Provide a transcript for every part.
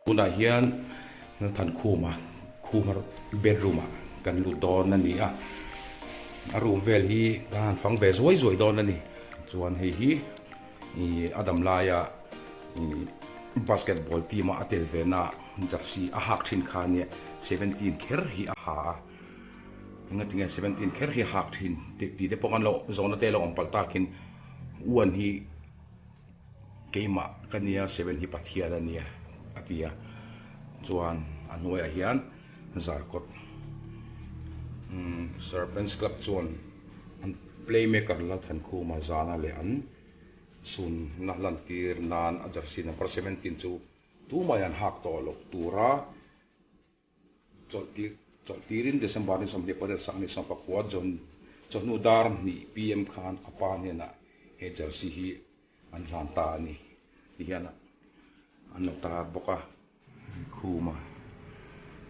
Tunah hian Thankhuma khuma bedroom ah kan lut dawn a ni a, a room vel hi kan han fang ve zuai zuai dawn a ni. Chuan hei hi ih a dam laia ih basketball team a a tel ve na jersey a hak thin kha nia 17 kher hi a ha a, engatinge 17 kher hi a hak thin tih te pawh kan lo zawhna te lo awm palh takin uan hi. Keimah ka nia seven hi Pathian a nia a ti a, chuan a hnuaiah hian Zarkawt Serpents Club chuan an playmaker Lalthankhuma zana leh an sunna lantir nan a jersey number 17 chu tumah an hak tawh loh tura Chawlhtir chawlhtirin December ni 28 Sanghni 14 John chawhnu dar hnih PM khan a pa hnenah he jersey hi an hlan ta a ni ti hian an lo tar bawk a. Khuma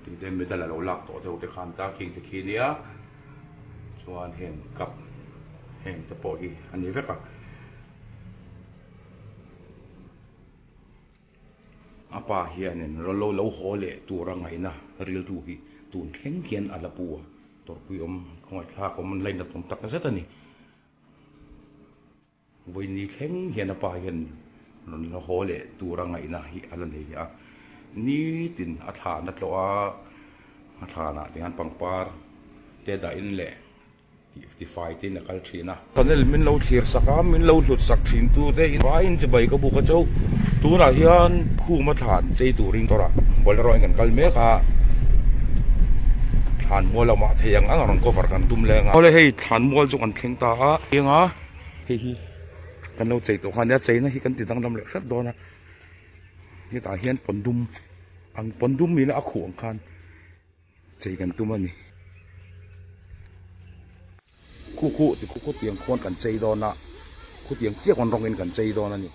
tih te medal a lo lak tawh deuh te khan ta khing te khi nia chuan heng cup heng te pawh hi a ni vek a. A pa hianin lo lo haw leh tura ngaihna rilru hi tun thleng hian a la pu a, tawrhpui awm khawngaihthlak awm an lainat awm tak zet a ni. Vawiin thleng hian a pa hian rawn la haw leh tura ngaihna hi a la nei a, nitin a thlan a tlawh a, a thlanah te hian pangpar te dahin leh tifai te in a kal thin a. Channel min lo thlir sak a, min lo hlut sak thin tu te in vaiin chibai ka buk a chauh. Tunah hian khum a thlan chei turin kawrah bolero in kan kal mek a, thlan mual lamah thei ang ang a rawn cover kan tum leng a. Awle hei thlan mual chu kan thleng ta a, eng a hei hi kan lo chei tawh kha ania, cheina hi kan ti danglam leh hrep dawn a, hetah hian pawn dum ang pawn dum ila a khuh ang khan. Chei kan tum a ni. Khu khu ti khu khu tiang khuan kan chei dawn a, khu tiang chiah khawn rawngin kan chei dawn a ni.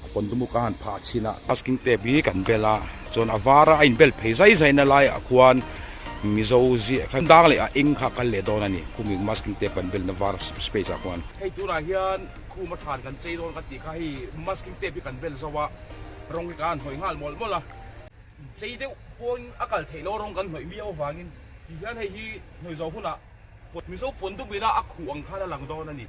A pawn dumu ka han phah chhin a. Masking tape hi kan bel a, chuan a var a a inbel phei zai zai na laiah khuan Mizo ziah kha dang leh a eng kha a kal leh dawn a ni. Khumi masking tape kan belna var space ah khuan. Hei tunah hian khum a than kan chei dawn ka tih kha hei masking tape hi kan bel zo a, rawng hi ka han hnawih nghal mawlh mawlh a. Chei deuh pawhin a kal theih loh rawng kan hnawih miau avangin ti hian hei hi hnawih zawh hunah Mizo pawn dum ila a khuh ang khan a lang dawn a ni.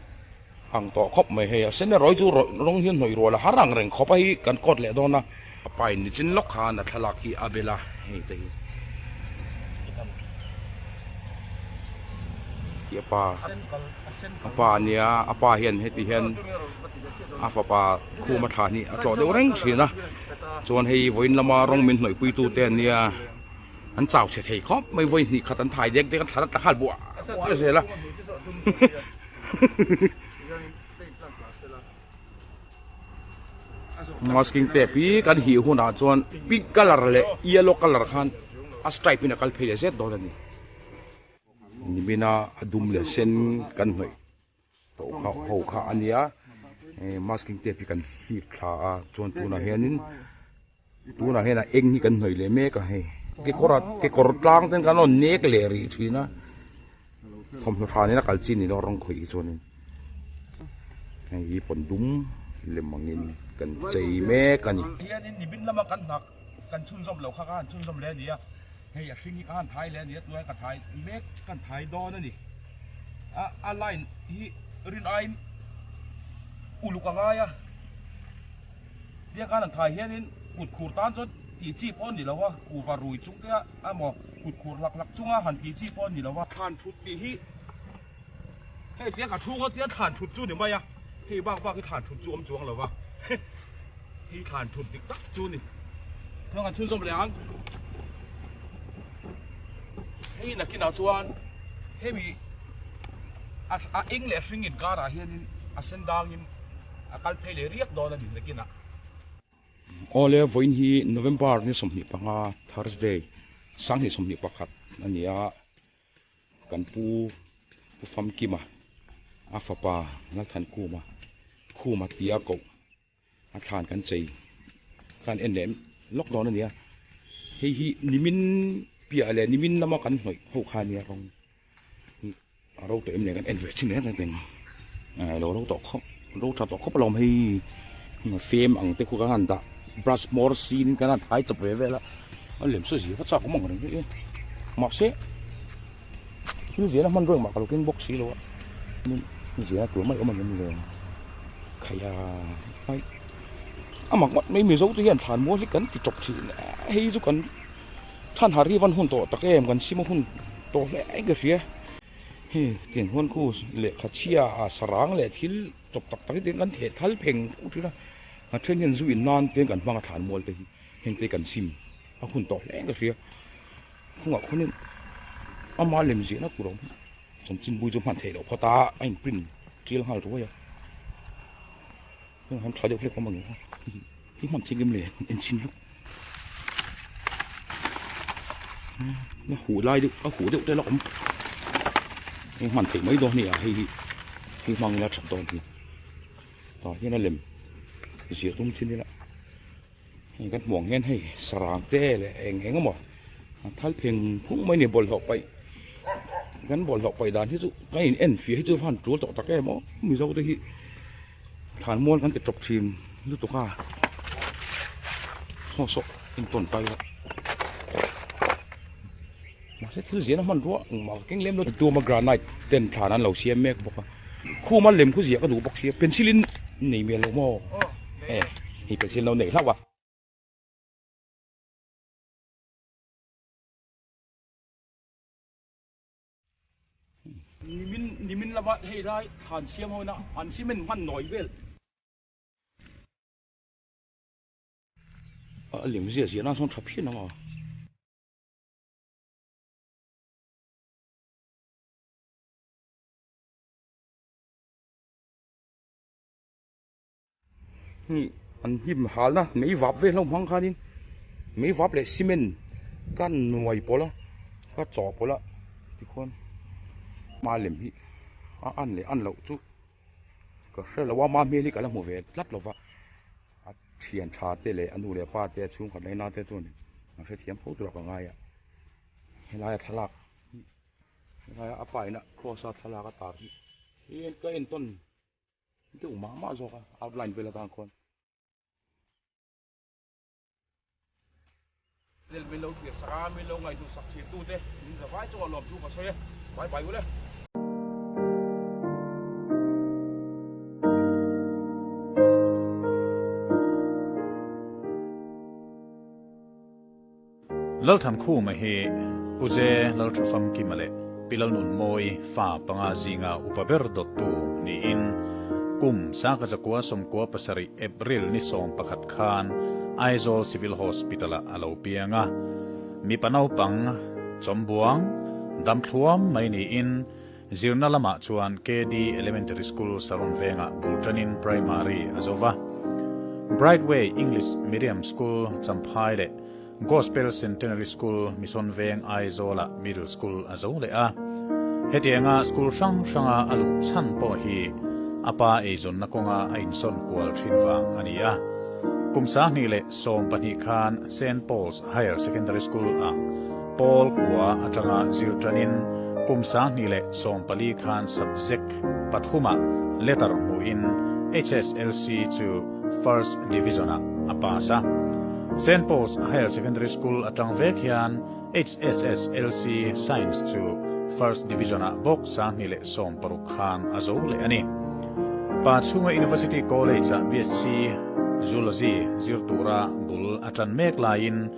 Ang tawh khawp mai hei a sen erawh hi chu rawng hian hnawih rual a har ang reng khawp a hi kan kawt leh dawn a. A pa in nichin lawk khan a thlalak hi a bel a hei te hi hi a pa a pa ania a pa hian heti hian a fapa khum a thlan hi a tlawh deuh reng thin a. Chuan hei vawiin lama rawng min hnawih pui tute an nia, an chau chhe thei khawp mai, vawi hnih khat an thai dek dek an thla ta nghal buah buah zel a. Masking tape hi kan hih hunah chuan pink colour leh yellow colour khan a stripe in a kal phei leh zet dawn a ni. Nimina a dum leh sen kan hnawih. Tawh kha ho kha a nia masking tape hi kan hlip thla a chuan tunah hianin tunah hian a eng hi kan hnawih leh mek a hei kekawr ah kekawr tlang ten kan rawn nek leh rih thin a thawmhnaw tha nena kal chi ni lo rawng khawih hi chuanin hei hi pawn dum lem angin kan chei mek a ni. Hianin nimin lama kan hna kan chhunzawm loh kha ka han chhunzawm leh a ni a hei a hring hi ka han thai leh a ni a tunah hian ka thai mek kan thai dawn a ni. A a line hi rin aiin uluk a ngai a tiang khan an thai hianin kut khur tan chuan tih chi pawh a ni lo a kuhva rui chung te emaw kut khur hlak hlak chunga han tih chi pawh a ni lo a. Thlan thut tih hi hei tiang ka chhunga tiang thlan thut chu ni mai a hei bak bak hi thlan thut chu awm chuang lo va hei thlan thut dik tak chu a ni chuan kan chhunzawm leh ang. Hei nakinah chuan hemi a eng leh hring inkarah hianin a sen dangin a kal phei leh riak dawn a ni nakinah. Awle vawiin hi November ni 25 Thursday sanghnih 21 a ni a, kan pu Pu Famkima a fapa Lalthankhuma Khuma tia koh a thlan kan chei khan en leh lawk dawn a nia hei hi nimin piah leh nimin lama kan hnawih ho kha ania rawng hi a ro tawh em le kan en ve thin reng reng teng a lo ro tawh khawp ro tha tawh khawp alawm hei fem ang te khu ka han dah. brush hmawr sin in kan han thai chawp ve vel a a lem saw zia va chak awm ang reng hi mahse thil ziahna hmanrua engmah ka lo keng bawk si lo a ziahna tur mai awm ang em le khaia hmai a mak ngawt mai mizo te hian thlan mual hi kan ti tawp thin a hei chu kan thlan har hi van hun tawh tak em kan sim a hun tawh hle ka hria hei tiang huan khu lehkha chhia a sarang leh thil chawp tak tak hi tiang kan theh thal pheng fur thin a a then hian zu in nan te kan hmang a thlan mual te hi heng te kan sim a hun tawh hle ka hria khungah khuanin ama lem ziahna tur a awm chanchin bui chu hman theih loh phawt a a in print tial nghal ruai a heng han tha deuh hlek awm ang hi hman thei ngem le en chhin hlawk a huh lai deuh a huh deuh te la awm heng hman theih mai dawn a ni a hei hi hei hmang ila that dawn hi tah hian a lem ziah tum chin ila hei kan hmuh ang hian hei sarang te leh eng eng emaw a thal pheng phung mai a ni bawlhhlawh paih kan bawlhhlawh paih dan hi chu kan in en fia hi chu han tul tawh tak em aw mizo te hi thlan mual kan ti tawp thin lutuk a saw saw in tawn tai a mahse thil ziahna hmanrua engmah ka keng lem lo tuma granite ten thlan an lo siam mek bawk a khuma lem khu ziah ka duh bawk sia pencil in nei mial lo maw e hei pencil lo nei hlauh a. Nimin nimin lama hei lai thlan siam ho ina an cement hman nawi vel. A lem zia zia nan sawn tha phian ang a. Hei an hnim halna mei vap vel ho hmang khanin mei vap leh cement ka nuai pawlh a ka chaw pawlh a tikhuan hma lem hi a an leh an loh chu ka hre lo a ma hmel hi ka la hmu ve tlat lo va a thian tha te leh a nu leh pa te a chhungkhat leh a nau te chuan an hrethiam fo tur a ka ngai a helaia thlalak hi helaia a pa ina cross a thlalak a tar hi hi ka entawn. Deuh mah mah zawk a outline vel atang khawn. Lel min lo thlir sak a, min lo ngaihtuah sak thin tute min za vai chungah lawm thu ka sawi e. Bye bye ule. Lalthankhuma hi Pu Je Lalthafamkima leh Pi Lalnunmawi fa panga zinga upa ber dawttu niin kum Sangkachakua 97 April ni 11 khan Aizawl Civil Hospital-ah a lo piang a. Mipa naupang chawmbuang damthluam mai niin zirna lamah chuan KD Elementary School Saron vengah bul tanin Primary a zo va. Brightway English Medium School Champhai leh Gospel Centenary School Mission Veng Aizawlah Middle School a zo leh a. Hetianga school hrang hranga a luh chhan pawh hi a pa eizawnna kawnga a insawn kual thin vang a ni a. Kum 2012 khan Saint Paul's Higher Secondary School-ah Pawl kua atanga zir tanin kum 2014 khan subject pathumah letter hmuhin HSLC chu First Division-ah a pass a. Saint Paul's Higher Secondary School atang vek hian HSSLC Science chu First Division-ah bawk 2016 khan a zo leh a ni. Pa chhunga University College-ah BSc Zoology zir tura bul a tan mek laiin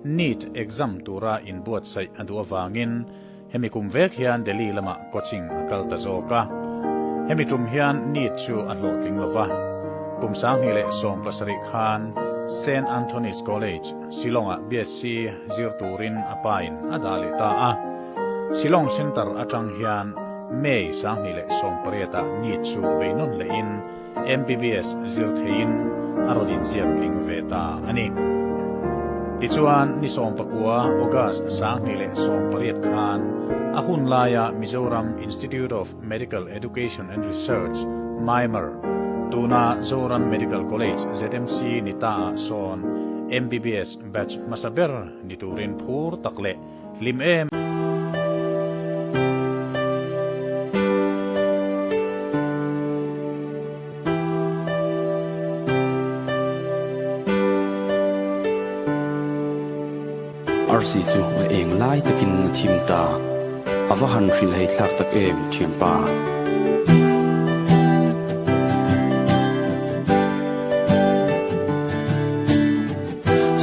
NEET exam tura inbuatsaih a duh avangin hemi kum vek hian Delhi lamah coaching a kal ta zawk a. Hemi tum hian NEET chu a hlawhtling lo va. Kum 2017 khan Saint Anthony's College, Shillong-ah BSc zir turin a pain a dah leh ta a. Shillong Centre atang hian May 2018-ah NEET chu beinawn lehin MBBS zir theiin a rawn inziak tling ve ta a ni. Tichuan, ni 19 August 2018 khan a hun laia Mizoram Institute of Medical Education and Research, MIMER, tuna Zoram Medical College, ZMC, ni ta ah sawn MBBS batch hmasa ber ni turin phur tak leh hlim em Arsi chu a eng lai takin a thim ta. A va han hrilhhei thlak tak em thianpa.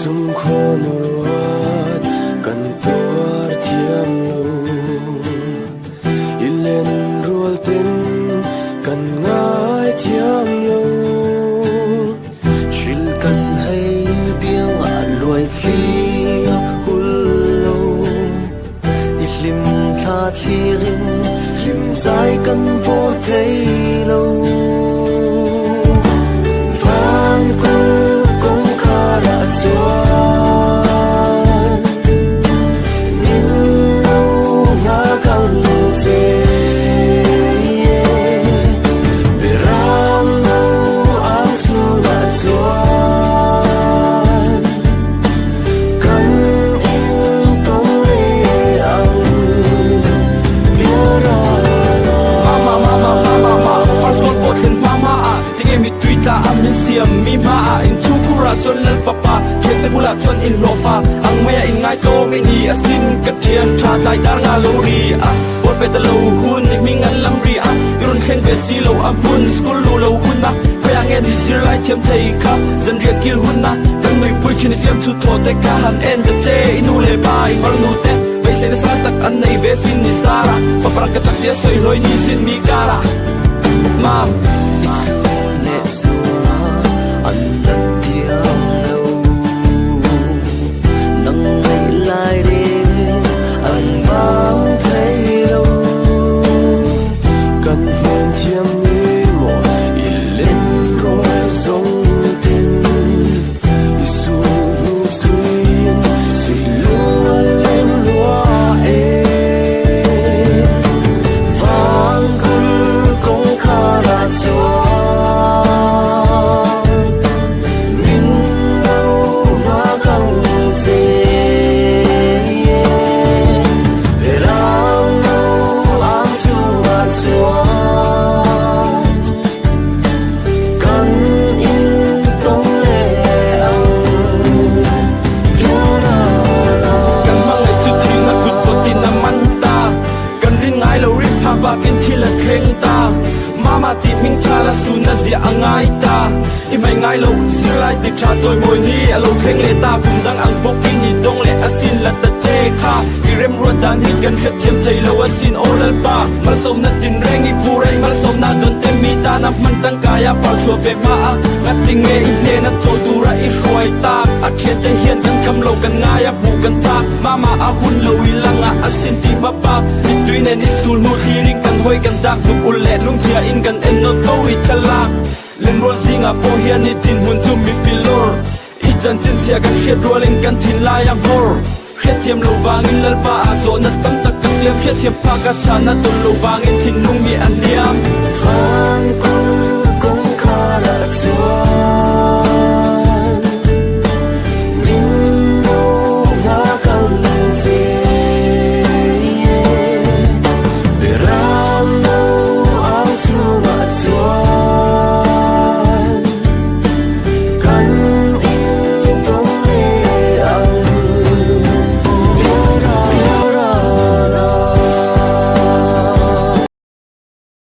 Chungkhaw ruat kan tuar thiam lo, i len rual ten kan ngai thiam lo. Hril kan hei biang ah luai thli a hul lo, i hlim thla thlir in hlim zai kan vawr thei lo. Van kul kawngkhar ah chuan min lo nghak ang che. Beram lo ang chhungah chuan kan intawng leh ang bialral ah. Mama mama mama ma first goal pawh thlen hma hma ah tinge mittui tla a min siam mi hma ah inchhungkhur ah chuan lal fapa thiante bulah chuan inhlawhfa ang mai a inngaitawm i ni asin ka thian tha tlai dar nga lo ri a ball pe ta lo hun i hming an lam ri a i rawn thleng ve si lo a hmun school lu lo hun a khawiah nge ni zirlai thiam thei kha zanriah kil hun a kan nuipui thin i fiam thu thaw te kha han en ta che i nu leh pa i farnu te beisei nasa tak an nei ve sin ni zara faparang ka chak tia sawi hlawi ni sin mi kara mam. I chhung leh chunga an la tiang lo nang ngaih lai reng an vang thei lo kan hnen thiam ni maw i len rual zawng ten i sul hnu chhuiin sui lung a leng lua e vang kul kawngkhar ah chuan min lo nghak ang che Ram lo ang chungah chuan kan intawng leh ang Kan hmangaih chu thil a kut pawtin a man ta, kan rin ngai lo rin phak bakin thil a thleng ta. Mama tih hming chal a sun a ziah a ngai ta, i hmai ngai lo zirlai ti tha chawimawi ni a lo thleng leh ta. Kum dang ang bawkin i dawng leh a sin la ta che kha, i remruat dan hi kan hrethiam thei lo a sin aw Lalpa. Malsawmna tinreng i phur a, i malsawmna dawn te mi tana hman tangkai a par chhuah ve hma a, ngati nge i hnena chawl tura i hruai tak? A thiante hian kan kham lo kan ngai a, hmuh kan chak mama a hun lo i langa a sin ti hma bak. Mittui nen i sul hnu thlirin kan hawi kan dak hnuk ulh leh lungchhia in kan en nawt fo i thlalak. Lenrual zingah pawh hian i dinhmun chu mi filawr. I chanchin chhia kan hriat rualin kan thinlai a nghawr. Hriatthiam lo vangin Lalpa ah zawhna tam tak ka siam. Hriatthiam phak a chhana tawn lo vangin thinlung mi a hliam. Van kul.